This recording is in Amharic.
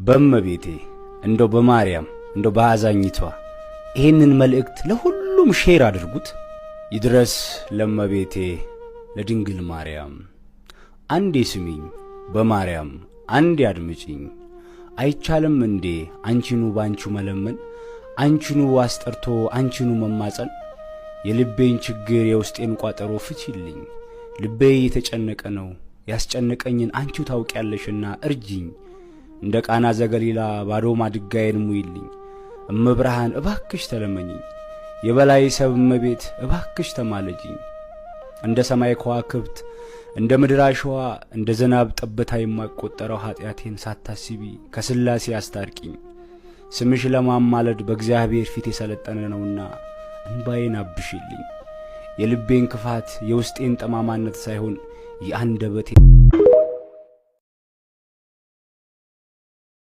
በእመቤቴ፣ እንደው በማርያም፣ እንደው በአዛኝቷ ይህንን መልእክት ለሁሉም share አድርጉት። ይድረስ ለእመቤቴ ለድንግል ማርያም። አንዴ ስሚኝ በማርያም፣ አንዴ አድምጪኝ። አይቻልም እንዴ አንቺኑ ባንቺው መለመን፣ አንቺኑ አስጠርቶ አንቺኑ መማጸን? የልቤን ችግር የውስጤን ቋጠሮ ፍቺልኝ። ልቤ የተጨነቀ ነው፣ ያስጨነቀኝን አንቺው ታውቂያለሽና እርጂኝ። እንደ ቃና ዘገሊላ ባዶ ማድጋዬን ሙይልኝ። እመብርሃን እባክሽ ተለመኝኝ። የበላይ ሰብ እመቤት እባክሽ ተማለጅኝ። እንደ ሰማይ ከዋክብት እንደ ምድር አሸዋ እንደ ዝናብ ጠብታ የማይቆጠረው ኀጢአቴን ሳታስቢ ከሥላሴ አስታርቂኝ። ስምሽ ለማማለድ በእግዚአብሔር ፊት የሰለጠነ ነውና እንባዬን አብሽልኝ። የልቤን ክፋት የውስጤን ጠማማነት ሳይሆን የአንደበቴ